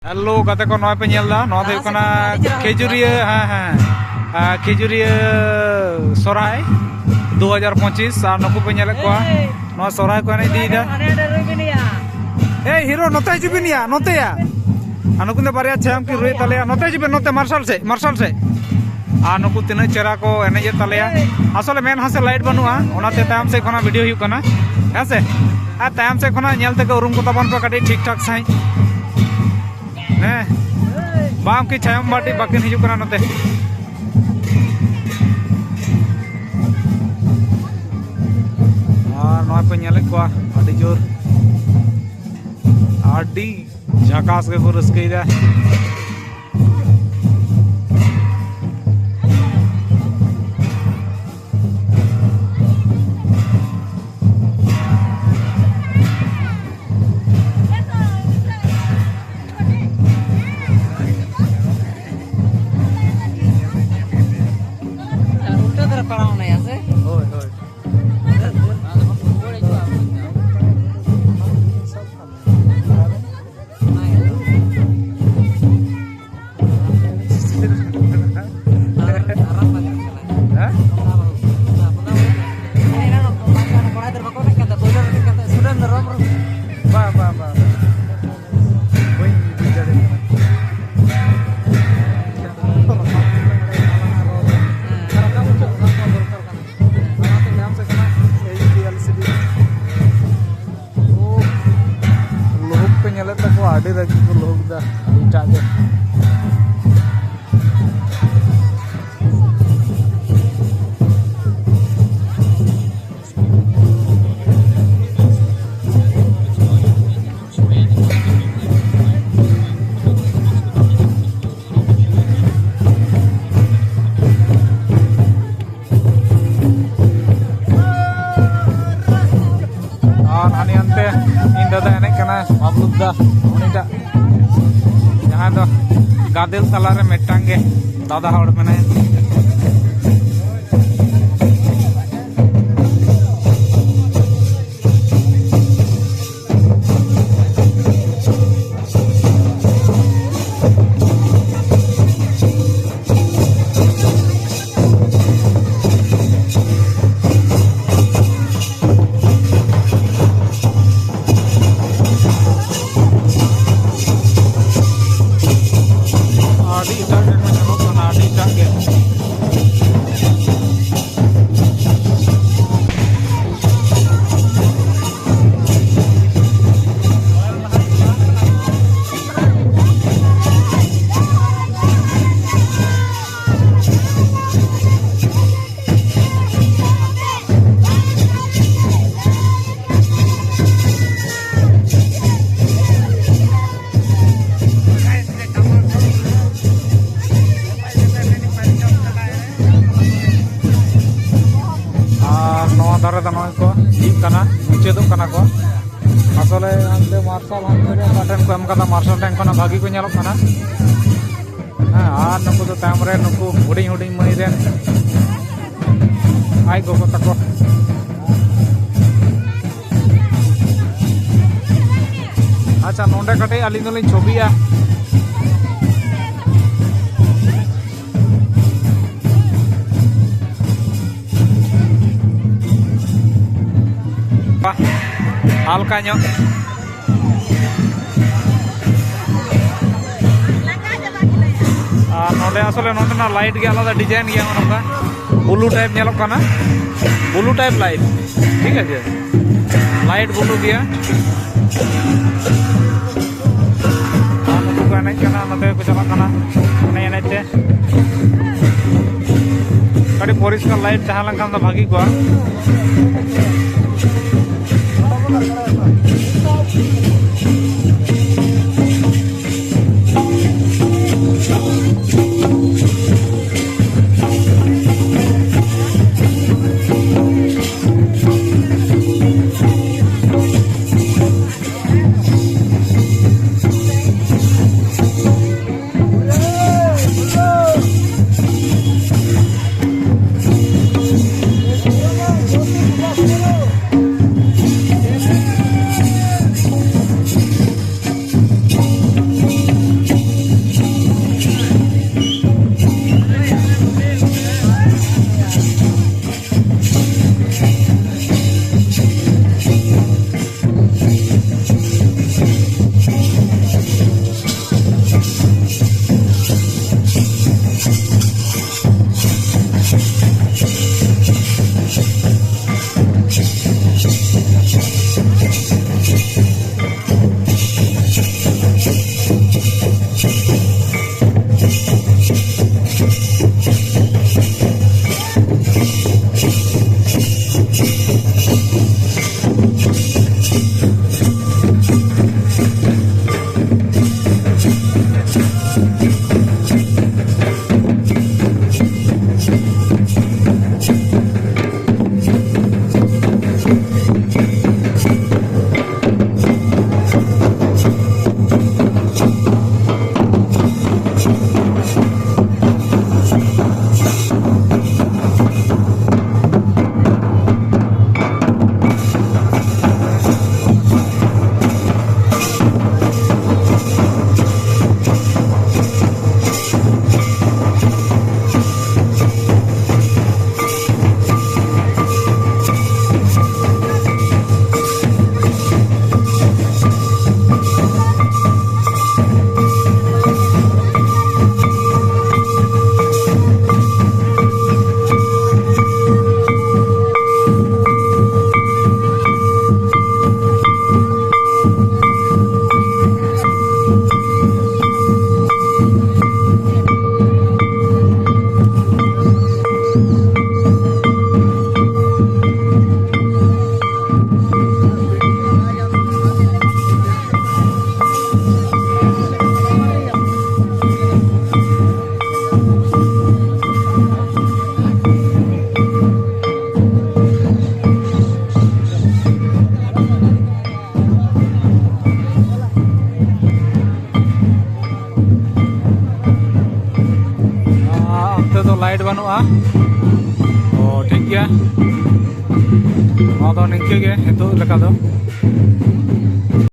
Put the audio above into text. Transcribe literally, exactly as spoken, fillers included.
Hello ᱜᱟᱛᱮ ᱠᱚ, ᱱᱚᱣᱟ ᱯᱮ ᱧᱮᱞ ᱮᱫᱟ, ᱱᱚᱣᱟ ᱫᱚ ᱦᱩᱭᱩᱜ ᱠᱟᱱᱟ ᱠᱷᱮᱡᱩᱨᱤᱭᱟᱹ, ᱦᱮᱸ, ᱦᱮᱸ, ᱟᱨ ᱠᱷᱮᱡᱩᱨᱤᱭᱟᱹ ᱥᱚᱨᱦᱟᱭ ᱫᱩ ᱦᱟᱡᱟᱨ ᱯᱚᱸᱪᱤᱥ᱾ ᱟᱨ ᱱᱩᱠᱩ ᱯᱮ ᱧᱮᱞᱮᱫ ᱠᱚᱣᱟ, ᱱᱚᱣᱟ ᱥᱚᱨᱦᱟᱭ ᱠᱚ ᱮᱱᱮᱡ ᱤᱫᱤᱭᱮᱫᱟ᱾ ᱮᱭ ᱦᱤᱨᱳ, ᱱᱚᱛᱮ ᱦᱤᱡᱩᱜ ᱵᱤᱱ ᱭᱟ, ᱱᱚᱛᱮ ᱭᱟ᱾ ᱟᱨ ᱱᱩᱠᱤᱱ ᱫᱚ ᱵᱟᱨᱭᱟ ᱪᱷᱟᱭᱟᱢ ᱠᱤᱱ ᱨᱩᱭᱮᱫ ᱛᱟᱞᱮᱭᱟ᱾ ᱱᱚᱛᱮ ᱦᱤᱡᱩᱜ ᱵᱤᱱ, ᱱᱚᱛᱮ ᱢᱟᱨᱥᱟᱞ ᱥᱮᱫ, ᱢᱟᱨᱥᱟᱞ ᱥᱮᱫ᱾ ᱟᱨ ᱱᱩᱠᱩ ᱛᱤᱱᱟᱹᱜ ᱪᱮᱦᱨᱟ ᱠᱚ ᱮᱱᱮᱡ ᱮᱫ ᱛᱟᱞᱮᱭᱟ᱾ ᱟᱥᱚᱞᱮ ᱢᱮᱱ ᱦᱟᱥᱮ ᱞᱟᱭᱤᱴ ᱵᱟᱹᱱᱩᱜᱼᱟ, ᱚᱱᱟᱛᱮ ᱛᱟᱭᱚᱢ ᱥᱮᱫ ᱠᱷᱚᱱᱟᱜ ᱵᱷᱤᱰᱤᱭᱳ ᱦᱩᱭᱩᱜ ᱠᱟᱱᱟ, ᱦᱮᱸ ᱥᱮ᱾ ᱟᱨ ᱛᱟᱭᱚᱢ ᱥᱮᱫ ᱠᱷᱚᱱᱟᱜ ᱧᱮᱞ ᱛᱮᱜᱮ ᱩᱨᱩᱢ ᱠᱚ ᱛᱟᱵᱚᱱ ᱯᱮ ᱠᱟᱹᱴᱤᱡ ᱴᱷᱤᱠ ᱴᱷᱟᱠ ᱥᱟᱺᱦᱤᱡ᱾ ᱦᱮᱸ, ᱵᱟᱝ ᱠᱤ ᱪᱷᱟᱭᱚᱢ ᱵᱟᱹᱴᱤ ᱵᱟᱹᱠᱤᱱ ᱦᱤᱡᱩᱜ ᱠᱟᱱᱟ ᱱᱚᱛᱮ᱾ ᱟᱨ ᱱᱚᱜᱼᱚᱭ ᱯᱮ ᱧᱮᱞᱮᱫ ᱠᱚᱣᱟ, ᱟᱹᱰᱤ ᱡᱳᱨ, ᱟᱹᱰᱤ ᱡᱷᱟᱠᱟᱥ ᱜᱮᱠᱚ ᱨᱟᱹᱥᱠᱟᱹᱭᱮᱫᱟ᱾ ᱩᱞᱴᱟᱹ ᱫᱷᱟᱨᱮ ᱯᱟᱲᱟᱣ ᱮᱱᱟᱭᱟ ᱥᱮ? ᱦᱳᱭ, ᱦᱳᱭ᱾ ᱦᱮᱸ? ᱵᱟᱝ, ᱵᱟᱝ, ᱵᱟᱝ᱾ ᱵᱟᱹᱧ ᱵᱩᱡᱽ ᱫᱟᱲᱮᱭᱟᱜ ᱠᱟᱱᱟ᱾ ᱚᱱᱟᱛᱮ ᱧᱟᱢ ᱥᱮ ᱠᱟᱱᱟ, ᱮᱭᱤᱪ ᱰᱤ ᱮᱞ ᱥᱤ ᱰᱤ᱾ ᱳ, ᱞᱩᱦᱩᱠ ᱯᱮ ᱧᱮᱞᱮᱫ ᱛᱟᱠᱚᱣᱟ, ᱟᱹᱰᱤ ᱨᱟᱹᱜᱤ ᱠᱚ ᱞᱩᱦᱩᱠ ᱫᱟ, ᱟᱹᱰᱤ ᱮᱴᱟᱜ ᱜᱮ᱾ ᱟᱨ ᱦᱟᱹᱱᱤ ᱦᱟᱱᱛᱮ ᱤᱧ ᱫᱟᱫᱟ ᱮᱱᱮᱡ ᱠᱟᱱᱟᱭ, ᱵᱟᱵᱞᱩ ᱫᱟ, ᱩᱱᱤᱴᱟᱜ ᱡᱟᱦᱟᱸᱭ ᱫᱚ ᱜᱟᱫᱮᱞ ᱛᱟᱞᱟᱨᱮ ᱢᱤᱫᱴᱟᱝ ᱜᱮ ᱫᱟᱫᱟ ᱦᱚᱲ ᱢᱮᱱᱟᱭᱟ᱾ ᱱᱚᱜᱼᱚᱭ ᱠᱚ ᱦᱤᱡᱩᱜ ᱠᱟᱱᱟ, ᱢᱩᱪᱟᱹᱫᱚᱜ ᱠᱟᱱᱟ ᱠᱚ᱾ ᱟᱥᱚᱞᱮ ᱦᱟᱱᱛᱮ ᱢᱟᱨᱥᱟᱞ, ᱦᱟᱱᱛᱮ ᱨᱮ ᱚᱠᱟ ᱴᱷᱮᱱ ᱠᱚ ᱮᱢ ᱠᱟᱫᱟ, ᱢᱟᱨᱥᱟᱞ ᱴᱷᱮᱱ ᱠᱷᱚᱱᱟᱜ ᱵᱷᱟᱹᱜᱤ ᱠᱚ ᱧᱮᱞᱚᱜ ᱠᱟᱱᱟ᱾ ᱦᱮᱸ, ᱟᱨ ᱱᱩᱠᱩ ᱫᱚ ᱛᱟᱭᱚᱢ ᱨᱮ ᱱᱩᱠᱩ ᱦᱩᱰᱤᱧ ᱦᱩᱰᱤᱧ ᱢᱟᱹᱭ ᱨᱮᱱ ᱟᱡ ᱜᱚᱜᱚ ᱛᱟᱠᱚ᱾ ᱟᱪᱪᱷᱟ, ᱱᱚᱰᱮ ᱠᱟᱹᱴᱤᱡ ᱟᱹᱞᱤᱧ ᱫᱚᱞᱤᱧ ᱪᱷᱚᱵᱤᱭᱟ᱾ ᱵᱟᱦ, ᱦᱟᱞᱠᱟ ᱧᱚᱜ᱾ ᱟᱨ ᱱᱚᱰᱮ ᱟᱥᱚᱞᱮ ᱱᱚᱰᱮᱱᱟᱜ ᱞᱟᱭᱤᱴ ᱜᱮ ᱟᱞᱟᱫᱟ ᱰᱤᱡᱟᱭᱤᱱ ᱜᱮᱭᱟ, ᱱᱚᱜᱼᱚ ᱱᱚᱝᱠᱟ ᱵᱞᱩ ᱴᱟᱭᱤᱯ ᱧᱮᱞᱚᱜ ᱠᱟᱱᱟ, ᱵᱞᱩ ᱴᱟᱭᱤᱯ ᱞᱟᱭᱤᱴ, ᱴᱷᱤᱠ ᱟᱪᱷᱮ, ᱞᱟᱭᱤᱴ ᱵᱞᱩ ᱜᱮᱭᱟ᱾ ᱟᱨ ᱱᱩᱠᱩ ᱠᱚ ᱮᱱᱮᱡ ᱠᱟᱱᱟ, ᱱᱚᱛᱮ ᱠᱚ ᱪᱟᱞᱟᱜ ᱠᱟᱱᱟ ᱮᱱᱮᱡ ᱮᱱᱮᱡ ᱛᱮ᱾ ᱟᱹᱰᱤ ᱯᱚᱨᱤᱥᱠᱟᱨ ᱞᱟᱭᱤᱴ ᱛᱟᱦᱮᱸ ᱞᱮᱱᱠᱷᱟᱱ ᱫᱚ ᱵᱷᱟᱹᱜᱤ ᱠᱚᱜᱼᱟ᱾ ᱞᱟᱭᱤᱴ ᱵᱟᱹᱱᱩᱜᱼᱟ᱾ ᱚ, ᱴᱷᱤᱠ ᱜᱮᱭᱟ, ᱱᱚᱣᱟ ᱫᱚ ᱱᱤᱝᱠᱟᱹ ᱜᱮ ᱱᱤᱛᱚᱜ ᱞᱮᱠᱟ ᱫᱚ᱾